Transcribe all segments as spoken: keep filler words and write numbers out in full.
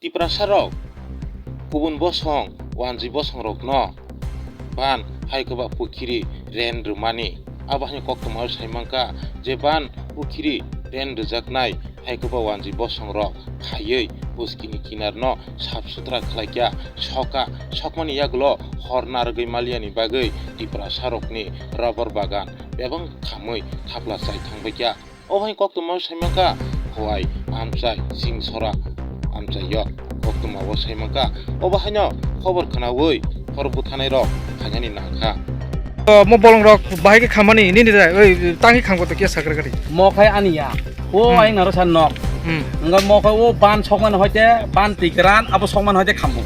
Tiprasa rok kubun bosong wanji bosong rokno ban hai kwba pukhiri ren rwmani. Abo haino koktwma o sai mankha je ban pukhiri ren rwjaknai hai kwba wanji bosong rok phaiwi puskini kinar no sap sutra khlaikha, soka sokmani yagulo hor narwgwi maliani bagwi Tiprasa rokni rubber bagan bebak khamwi thapla chai thangbaikha. Obo hai koktwma sai mankha Khowai, Amchai, Singsora, Amchai yok koktwma o sai mankha. Obo haino khobor khwnawi hor bwthanai rok khainani nangkha. O, mo bolong rok bahai khe khamani nini da, oi, tangwi khamkha to kya sakra gari. Mo khai ani ya. O Hmm. Ai naro san nok. Hmm. Nga mo khai o ban sokman hoite, ban tikran, abo sokman hoite khambo.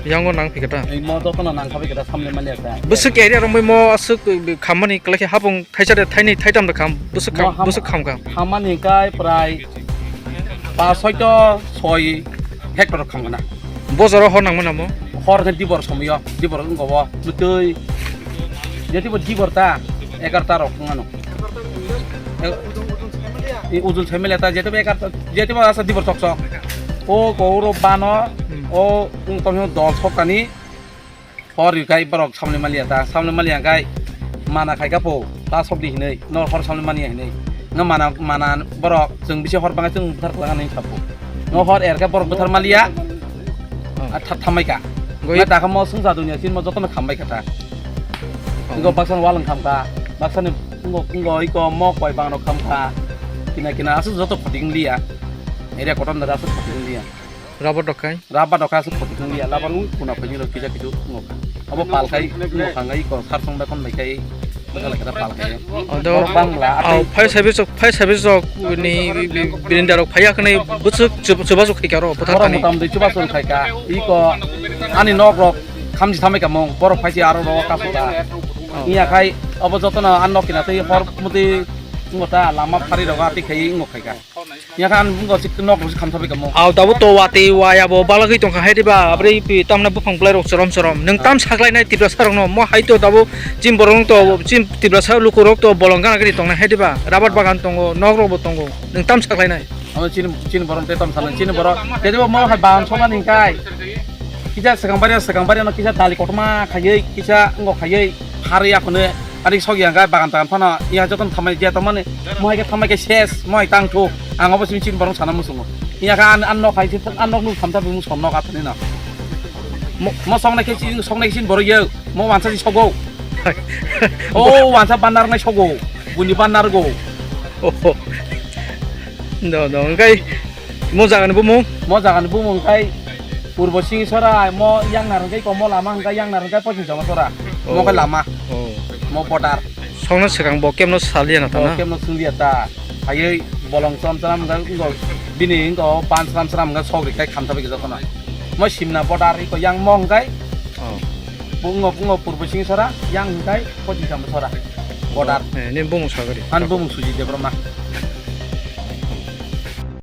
Yango nang phikata. Ei mo to kono nang khabai kata samle mali ata. Bwswk area rok mo aswk khamani kwlai khe hapung thaisa de thaini thaitam de kham, bwswk kham, Mo ham-, bwswk kham kham. Hamani kai prai pas hoito soi hectare kham gana. Bojaro hor nangmani namo? Hor khe dibor somoyo, dibor wngkha bo, mwtwi. Jetibo dibor ta, egarta rok wngmano. E, ujul family ta, jetibo egarta, jetibo asa dibor sok sok. O ko uro bano, Hmm. O wng tongmani dol sok tani. Hor rikai borok samle maliya ta, samle maliya kai mana khai kapo, ta sok di hinui, no hor samle maliya hinui. Nga mana, mana borok chwng bisi hor bangai chwng bwthar kwlangani sapo. No hor er khe borok bwthar maliya. Oh. A tha-, thamai ka. Goi. Nga ta kha mo swngsa dunia sin mo jotono khambai kha ta. Oh. Ngo baksa walong kham kha, baksa ni ngo, ngo iko mo koi bang rok kham kha. Kina kina aswk joto khoting liya. Area kotor na aswk khoting liya. Rubber dokhai. Rubber dokhai aswk khotik wng ya, rubber wng kuna phai nilo kisa kisu wng kha. Abo pal khai wng kha ngai ko sar song da kon bai khai bwkha lai khe da pal khai. Odo. Borok bangla, au, atwi fire service rok, fire service rok ni birinda rok phaiya khne bwswk chuba, chuba chuk khai karo bwthar borok thani. Motamdi chuba chuk khai kha. Iko ani nok rok khamji thamai kha mung, borok phai si aro rok kasu da. Oh. Iya khai abo jotono an nok kina tei hor muti wng ta lama phari rok atwi khai wng khai kha. Yakha ang wngkha sik nok rok se khamtha bai kamo. Au tabuk to watwi waya bo balagwi tongkha hai diba, abri pi tamna buphang belai rok chorom chorom. Nwng tam saklai nai Tiprasa rok no, mo hai to tabuk chini borok rok to, chini Tiprasa luku rok to bolong gana gini tongnai hai diba, rabat bagan tongo, nok rok bo tongo. Nwng tam saklai nai. Amo chini, chini borok te tam sanai, chini borok. Jadi bo mo hai bagan sokani kai. Kisa swkang baria, swkang baria no kisa dali kotorma khaiwi, kisa wngkha khaiwi, pharwi akhune. Ari sok yang kai bagan tagan phano, iya joton thamai je tongmani, mo hai khe thamai khe ses, mo hai tang thu, ang obo simi chini borok sana musungo. Iya kha an, an nok hai, an nok nuk thamsa bumung son nok athani no. Mo, mo song nai khe chini, song nai khe chini borok yo, mo wansa si sogo. O wansa banar nai sogo, buni banar go. Oho. No, no, engkai mo jaga ni bumung? Mo jaga ni bumung kai Purbo Singhi Sora, mo yang narang kai komo lama hingkai yang narang kai Pochim Jama Sora. Mo Oh. Kai lama. Oh. Mo border. Songno swkang bo kemno saliya na Bo tana? Kemno sungya ta. Hayai bolong chom cham ga ngo bini ngo pan cham cham ga sok rikai khamtha bai jotono. Mo simna border iko yang mo hingkai. Oh. Bungo bungo Purbo Singhi Sora, yang hingkai Pochim Jama Sora. Border. Eh, ni bumung sagari. An bumung Suji Debbarma.